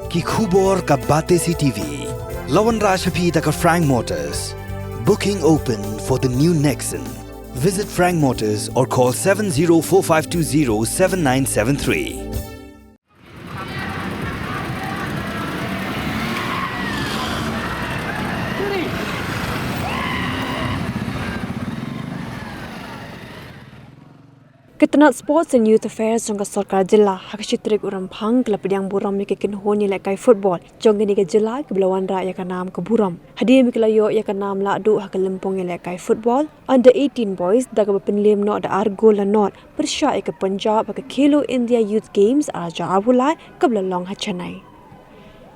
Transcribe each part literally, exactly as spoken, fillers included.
Ki khubor ka Batesi T V. La wanrah sha phi da ka Frank Motors. Booking open for the new Nexon. Visit Frank Motors or call seven zero four five two zero seven nine seven three. Ka tnat Sports and Youth Affairs jong ka sorkar jylla ha ka shi tarik u Rymphang ka la pdiang burom ïa ka kynhun ïalehkai football jong kane ka jylla kaba la wanrah ïa ka nam ka burom. Hadien ba ki la ïoh ïa ka nam lahduh ha ka lympung ïalehkai football under eighteen boys da kaba pynliem noh da ar gol la nod pyrshah ïa ka Punjab ha ka Khelo India Youth Games ar hajar arphew lai kaba la long ha Chennai.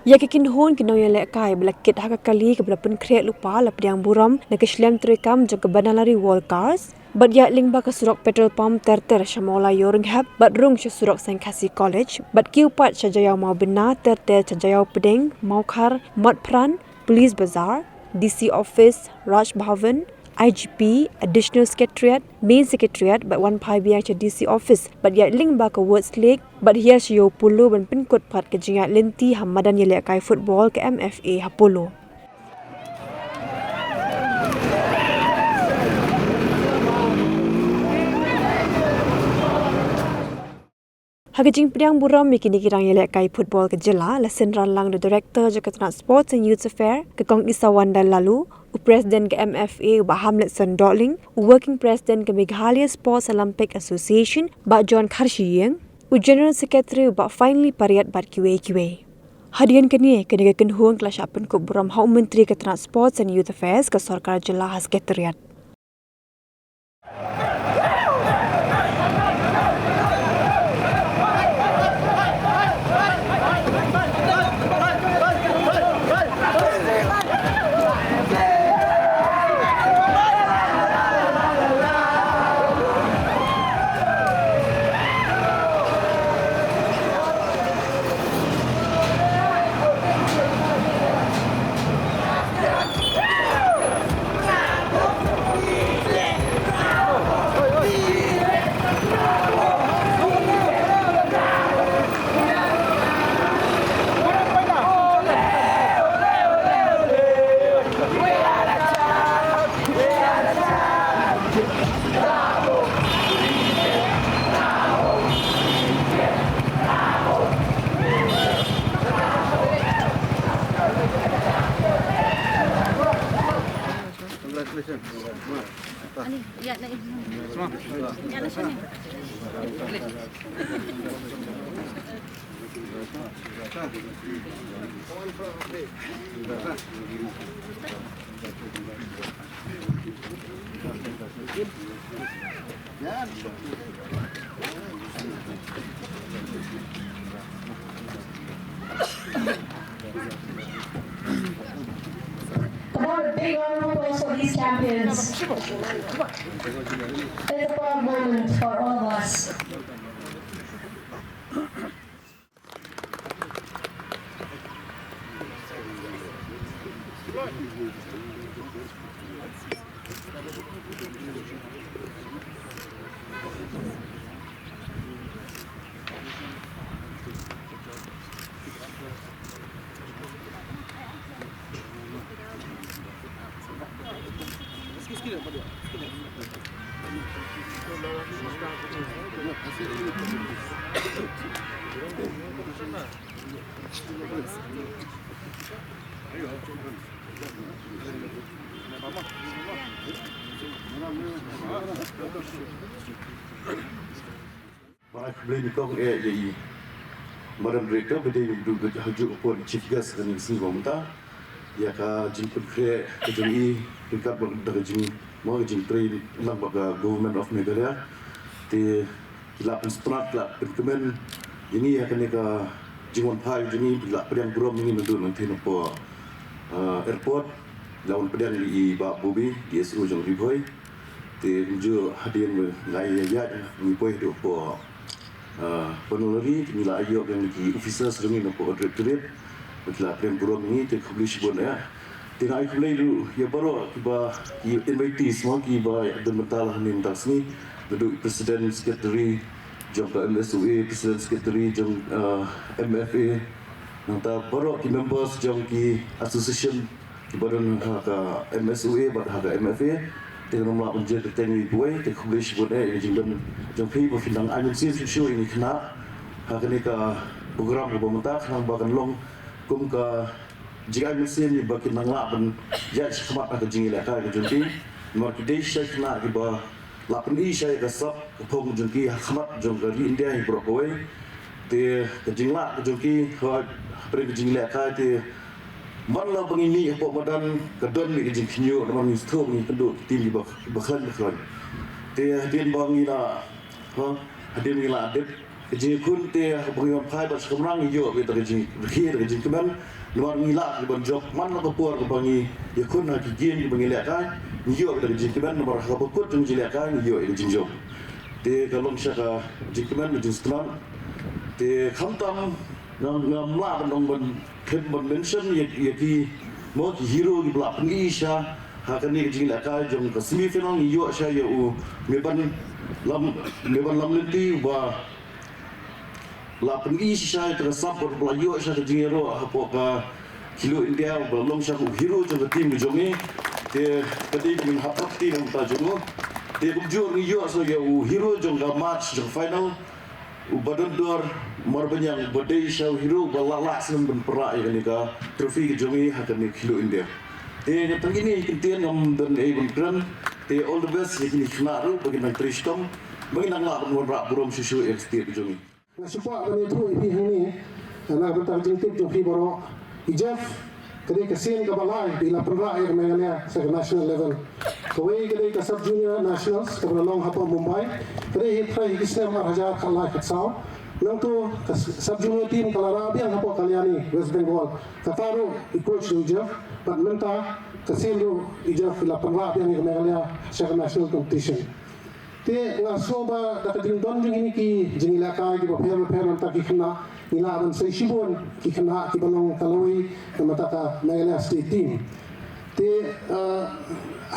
Ïa ka kynhun ki nongïalehkai ba la kit ha ka kali kaba la pynkhreh lypa la pdiang burom na ka shlem treikam jong ka Banalari World Cars. Bad ïaid lyngba ka surok petrol pump ter ter sha Mawlai Ïewrynghep bad rung sha surok Saiñ Khasi College bad kiew pat sha Jaïaw Mawbynna ter ter sha Jaïaw Pdeng, Mawkhar, Matphran, Police Bazar, D C Office, Raj Bhavan, I G P, Additional Secretariat, Main Secretariat bad wan phai biang sha D C Office bad ïaid lyngba ka Woods Lake bad hiar sha Ïew Polo ban pynkut pat ka jingïaid lynti ha madan ïalehkai football ka M F A ha Polo. Ha ka jingpdiang burom ïa kine ki rang ïalehkai football ka jylla la synran lang da u Director jong ka tnat Sports and Youth Affairs ka Kong Isawanda Laloo, u President ka M F A u Bah Hamletson Dohling, u Working President ka Meghalaya Sports Olympic Association Bah John Kharshiing, u General Secretary u Bah Finely Pariat bad kiwei kiwei. Hadien kane, kane ka kynhun ka la shah pynkup burom ha u Myntri ka tnat Sports and Youth Affairs ka sorkar jylla ha Secretariat. Congratulations. Come on, a big round of applause for these champions. It's a proud moment for all of us. Ban ai khublei nyngkong eh ïa i Madam Director ba dei naduh ka ha juh hapoh Chief Guest kane ka sngi ba mynta. Ïa ka jingpynkhreh ka jong i ryngkat bad da ka jing, mo, ka jingtrei lang bad ka Government of Meghalaya. Te ki la pynsngewtynnat, ki la pynkmen ïa ngi ïa kane ka jingwanphai jong i, ki la pdiang burom ïa ngi naduh nangtei napoh, ah, airport. La wan pdiang ïa i Bah Bobby, D S O jong Ri Bhoi. Te kumjuh hadien ba ngi la ïaid, ngi poi haduh hapoh, ah, Banalari, ngi la ïoh ïa ki officers jong ngi napoh Directorate. Ba ki la pdiang burom ïa ngi, te khublei shibun eh. Te nga ai khublei ruh ïa baroh kiba, ki invitees mo, kiba ïadon bynta la ha kane mynta ka sngi. Naduh President Secretary jong ka M S O A, President Secretary jong, ah, M F A, Nangta baroh ki members jong ki association kiba don ha ka M S O A bad ha ka M F A, te ngam lah ban jer kyrteng iwei pa iwei, te khublei shibun eh ïa ka jingdon jong phi ba phi dang ai mynsiem shuh shuh ïa ngi khynnah ha kane ka program kaba mynta, khnang ba kan long kum ka jingai mynsiem ba kin nang lah ban ïaid shakhmat ha ka jingïalehkai ka jong ki. Namar ki dei shisha ki khynnah kiba lah pyni shisha ïa ka sap ka phong jong ki ha khmat jong ka ri India hi baroh kawei. Te ka jinglah ka jong ki ha, hapdeng ka jingïalehkai, te man la ba ngi mih hapoh madan ka don beit ka jingkhynñiuh namar ngi sngewthuh ba ngi kynduh ki team kiba, kiba khlaiñ ba khlaiñ. Te hadien ba ngi la, ha, hadien ngi la dep ka jingïakhun, te haba ngi wan phai bad sha kamra ngi ïoh beit da ka jingrakhe da ka jingkmen. Namar ngi lah ban jop man la ka por kaba ngi ïakhun ha ki game kiba ngi lehkai, ngi ïoh beit da ka jingkmen, namar ha kaba kut jong ka jingïalehkai ngi ïoh ïa ka jingjop. Te ka long shisha ka jingkmen ka jingsngewtynnat. Te khamtam ngam, ngam lah ban ong ban khlem ban mention ïa, ïa ki, mo, ki hero kiba lah pyni shisha ha kane ka jingïalehkai jong ka semi final. Ngi ïoh shisha ïa u Meban Lam, Meban Lamlynti uba lah pyni shisha ïa ka sap bad uba la ïoh shisha ka jingïaroh hapoh ka Khelo India, uba long shisha u hero jong ka team ka jong ngi. Te ka dei ka jinghapoh team mynta jong u. Te kumjuh ngi ïoh shisha ïa u hero jong ka match jong final, uba don dor marwei, uba dei shisha u hero uba lah, lah shisha ban pynrah ïa kane ka trophy ka jong ngi ha kane ka Khelo India. Te nga tang kine ki kyntien, ngam don ei ban kren. Te all the best ïa kine ki khynnah ruh ba kin nang trei shitom, ba kin nang lah ban wanrah burom shuh shuh ïa ka state ka jong ngi. Nga shu kwah ban ïathuh ïa phi hangne na ka bynta ka jingtip jong phi baroh. I Jeff ka dei ka sien kaba lai ba i la pynrah ïa ka Meghalaya sha ka national level. Kawei ka dei ka sub junior nationals kaba la long hapoh Mumbai. Ka dei ha ki snem ar hajar khatlai khatsaw. Nangta ka sub junior team ka la rah biang hapoh Kalyani, West Bengal. Kata ruh i coach u Jeff, bad mynta ka sien ruh i Jeff i la pynrah biang ïa ka Meghalaya sha ka national competition. Te nga sngew ba da ka jingdon jong kine ki jingïalehkai kiba pher bapher na ka bynta ki khynnah, ngi lah ban sei shibun ki khynnah kiba long ka lawei na ka bynta ka Meghalaya State Team. Te, eh,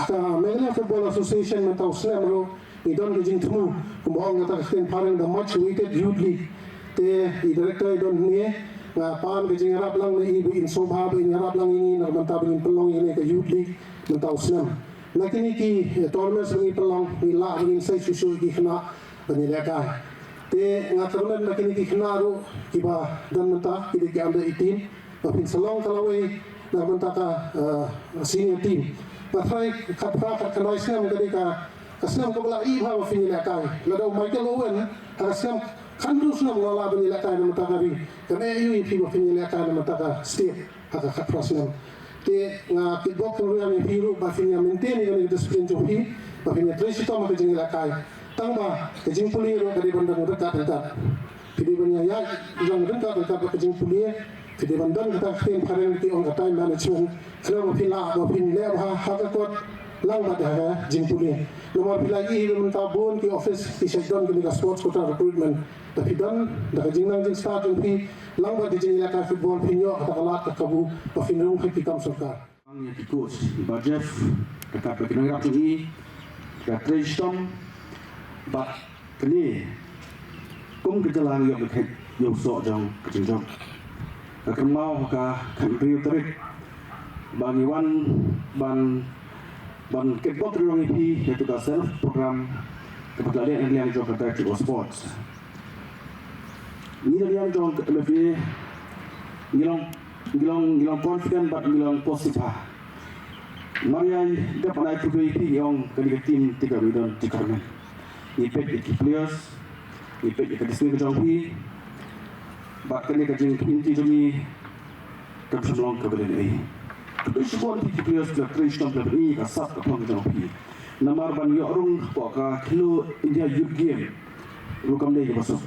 ka Meghalaya Football Association mynta u snem ruh ngi don ka jingthmu, kumba ong kata ka ktien phareng, the much awaited Youth League. Te i director i don hangne, nga pan ka jingïarap lang na i ba in sngewbha ba in ïarap lang ïa ngi na ka bynta ba ngin pynlong ïa kane ka Youth League mynta u snem. Na kine ki, eh, tournaments ba ngi pynlong, ngi lah ba ngin sei shuh shuh ïa ki khynnah ban ïalehkai. Te nga kyrmen na kine ki khynnah ruh kiba don mynta, ki dei ki under eighteen, ba phin sa long ka lawei na ka bynta ka, eh, senior team. Nga tharai khatphra khatkhyndai snem ka dei ka, ka snem kaba la i bha ba phin ïalehkai. Lada u Michael Owen ha ka snem khathynriew snem u la lah ban ïalehkai na ka bynta ka ri, kam eh aïu ïa phi ba phin ïalehkai na ka bynta ka state ha ka khatphra snem. Te nga kitbok kynriang ïa phi ruh ba phin ïa maintain ïa kane ka discipline jong phi, ba phin ïa trei shitom ha ka jingïalehkai. Tang ba ka jingpule ruh ka dei ban don ryngkat ryngkat. Phi dei ban ïa ïaid ryngkat ryngkat bad ka jingpule. Phi dei ban don kata ka ktien phareng ki ong ka time management. Khnang ba phi lah ba phin leh bha ha ka kot lang bad ha ka jingpule. Namar phi la ïohi ba mynta bun ki office ki shait don kane ka sports quota recruitment. Da phi don da ka jingnang jingstad jong phi lang bad ka jingïalehkai football, phin ïoh kata ka lad ka kabu ba phin rung ha ki kam sorkar. Ïa ki coach ba Jeff, da kaba ki nongïarap jong ngi, ka trei shitom, bad kane kum ka jylla ngi ïoh ka khet ïoh soh jong ka jingjop. Ka kynmaw ha ka khathynriew tarik ba ngi wan ban, ban kitbok kynriang ïa phi ïa katu ka self program kaba ka la leh na liang jong ka Directorate of Sports. Ngi na liang jong ka M F A ngi long, ngi long, ngi long confident bad ngi long positive. Mar ïa dep ban ai pyrthei phi, ngi ong kane ka team te ka don jingkyrmen. Ngi peit ïa ki players, ngi peit ïa ka discipline ka jong phi, bad kane ka jingpynti jong ngi kam shym long kaba dei ei. Khublei shibun ïa ki players ki la trei shitom, ki la pyni ka sap ka phong ka jong phi. Namar ban ïoh rung hapoh ka Khelo India Youth Game ruh kam dei kaba suk.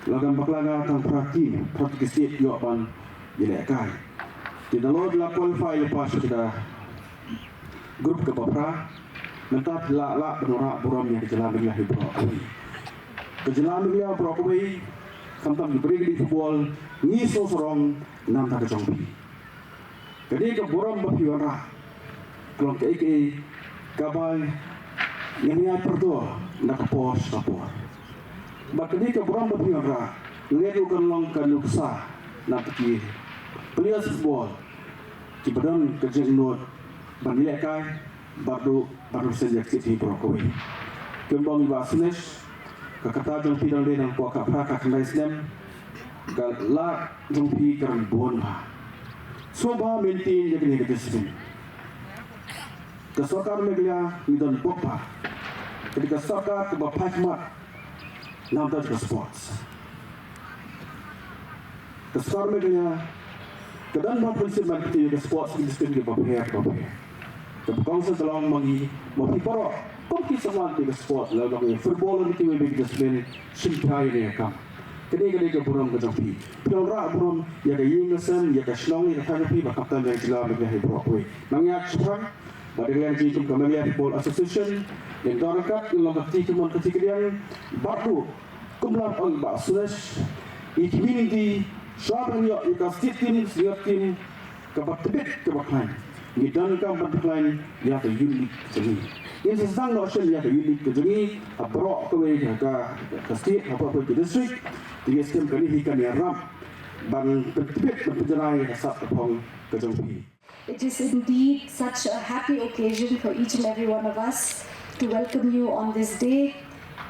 La kam bakla nga tang phra team, phra team ki state ïoh ban ïalehkai. Te nalor la qualify la pass ïa ka group kaba phra, mynta phi lah, lah ban wanrah burom ïa ka jylla Meghalaya hi baroh kawei. Ka jylla Meghalaya baroh kawei, khamtam ki briew ki football, ngi sngewsarong na ka bynta ka jong phi. Ka dei ka burom ba phi wanrah. Ka long kaei kaei kaba ngin ïai pyrto na ka por sha ka por. Bad ka dei ka burom ba phi wanrah, lane ruh kan long ka nuksa Na ki players football kiba don ka jingnud ban ïalehkai bad ruh ban rung sien ïa ka state hi baroh kawei. Kumba ong i Bah Sunesh, ka kata jong phi dang dei nang pok ka phra ka khyndai snem, ka lad jong phi ka dang bun bha. Sngewbha maintain ïa kane ka discipline. Ka sorkar Meghalaya ngi don bok bha. Ka dei ka sorkar kaba phai khmat na ka bynta ka sports. Ka sorkar Meghalaya ka don bha principle ban pynïaid ka sports ki discipline kiba pher bapher. Kaba kongsan ka long ma ngi ma phi baroh kum ki samla ki ka sports, la long ïa football ne kiwei kiwei ki discipline, shim phai ïa ka kam. Ka dei, ka dei ka burom ka jong phi. Phi wanrah burom ïa ka ïing ka sem, ïa ka shnong, ïa ka thaiñ jong phi bad khamtam ïa ka jylla Meghalaya hi baroh kawei. Nang ïa shiphrang bad ïa ka liang jong ngi kum ka Meghalaya Football Association, ïa ka dor ka kat, ïa ka long ka kti kamon ka kti kadiang, bad ruh kum la ong i Bah Suresh, i community shuwa ban ïoh ïa ka state team, senior team kaba tbit kaba khlaiñ, ngi donkam ban khlaiñ ïa ka youth league ka jong ngi. Ngin sa sdang noh shen ïa ka youth league ka jong ngi ha baroh kawei ka, ka, ka state, ha baroh kawei ka district. Te ngi skhem kane hi kan ïarap ban pyntbit, ban pynjngai ïa ka sap ka phong ka jong phi. It is indeed such a happy occasion for each and every one of us to welcome you on this day.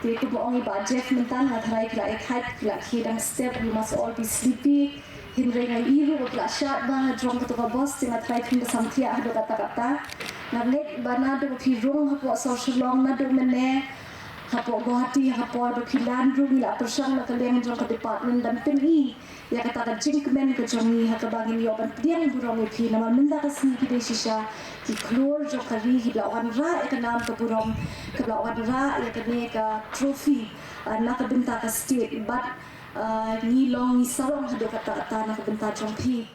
Te kumba ong i Bah Jeff mynta, nga tharai ki la excited, ki la khie dang step, you must all be sleepy. Hynrei nga ïohi ruh ba ki la shad bha hajrong kato ka bos, te nga tharai phin da samthiah haduh katta katta. Nga ngeit ba naduh ba phi rung hapoh Sor Shillong, naduh mynne hapoh Guwahati, ha ka por ba phi lan ruh ngi la pyrshang na ka liang jong ka department ban pyni ïa kata ka jingkmen ka jong ngi ha kaba ngin ïoh ban pdiang burom ïa phi, namar mynta ka sngi ki dei shisha ki khlur jong ka ri kiba la wanrah ïa ka nam ka burom, kiba la wanrah ïa kane ka trophy, ah, na ka bynta ka state, bad, ah, ngi long ngi sarong haduh katta katta na ka bynta jong phi.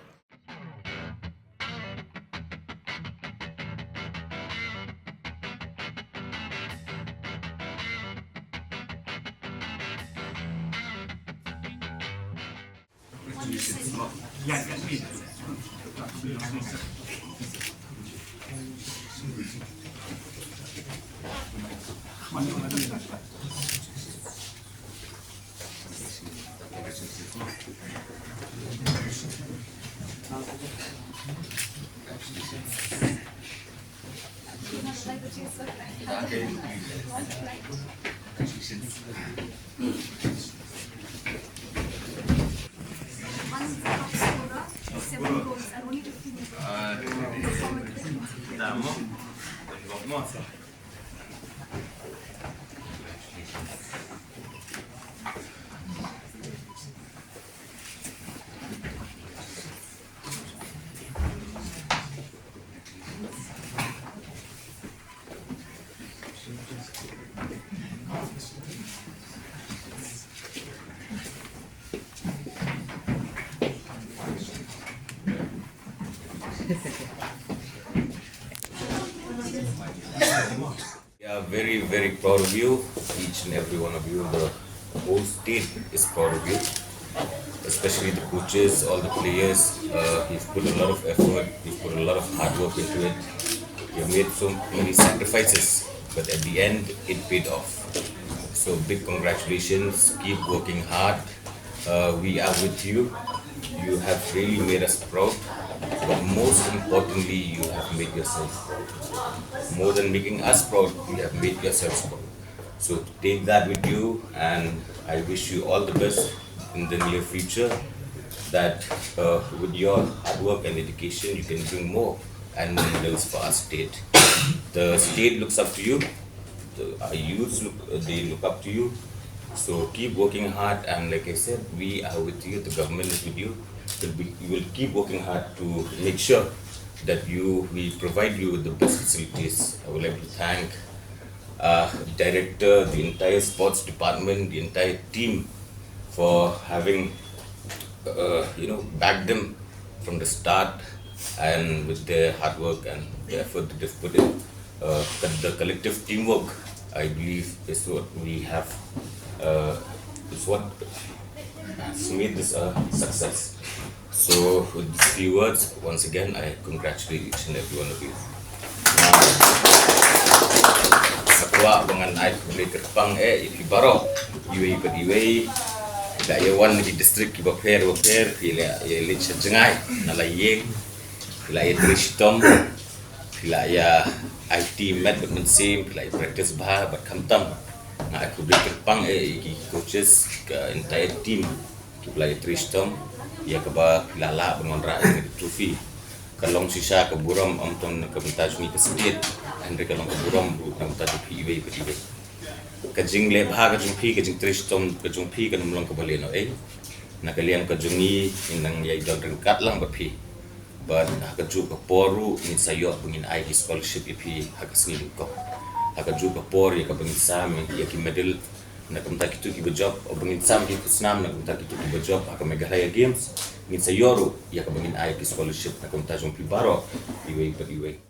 We are very, very proud of you, each and every one of you. The whole state is proud of you, especially the coaches, all the players. Uh, you've put a lot of effort, you've put a lot of hard work into it. You've made so many sacrifices, but at the end, it paid off. So, big congratulations, keep working hard. Uh, we are with you. You have really made us proud. But most importantly, you have made yourself proud. More than making us proud, you have made yourselves proud. So take that with you, and I wish you all the best in the near future, that, uh, with your hard work and dedication, you can bring more and more medals for our state. The state looks up to you. The, our youths look, uh, they look up to you. So keep working hard, and like I said, we are with you. The government is with you. We'll be, we will keep working hard to make sure that you, we provide you with the best facilities. I would like to thank, uh, the director, the entire sports department, the entire team for having, uh, you know, backed them from the start, and with their hard work and the effort that they've put in, uh, co-, the collective teamwork, I believe, is what we have, uh, is what has made this a success. So, with these few words, once again, I congratulate each and every one of you. Sa kwah ba ngan ai khublei kyrpang eh ïa phi baroh, iwei pa iwei, Phi la ïa wan na ki district kiba pher ba pher, phi la ïa leit sha jngai na la ïing, phi la ïa trei shitom, phi la ïa aiti met bad mynsiem, phi la ïa practice bha bad khamtam nga ai khublei kyrpang eh ïa ki coaches, ka entire team kiba la ïa trei shitom ïa kaba phi la lah ban wanrah ïa ka trophy. Ka long shisha ka burom ym tang na ka bynta jong ngi ka state, hynrei ka long ka burom ruh na ka bynta jong phi iwei pa iwei. Ka jingleh bha ka jong phi, ka jingtrei shitom ka jong phi kan ym long kaba lehnohei. Na ka liang ka jong ngi ngin nang ïai don ryngkat lang bad phi. Bad ha kajuh ka por ruh ngin sa ïoh ba ngin ai ki scholarship ïa phi ha ka sngi nyngkong. Ha kajuh ka por ïa kaba ngin sam ïa ki medal na ka bynta kito kiba jop, ba ngin sam ki khusnam na ka bynta kito kiba jop ha ka Meghalaya Games, ngin sa ïoh ruh ïa kaba ngin ai ki scholarship na ka bynta jong phi baroh iwei pa iwei.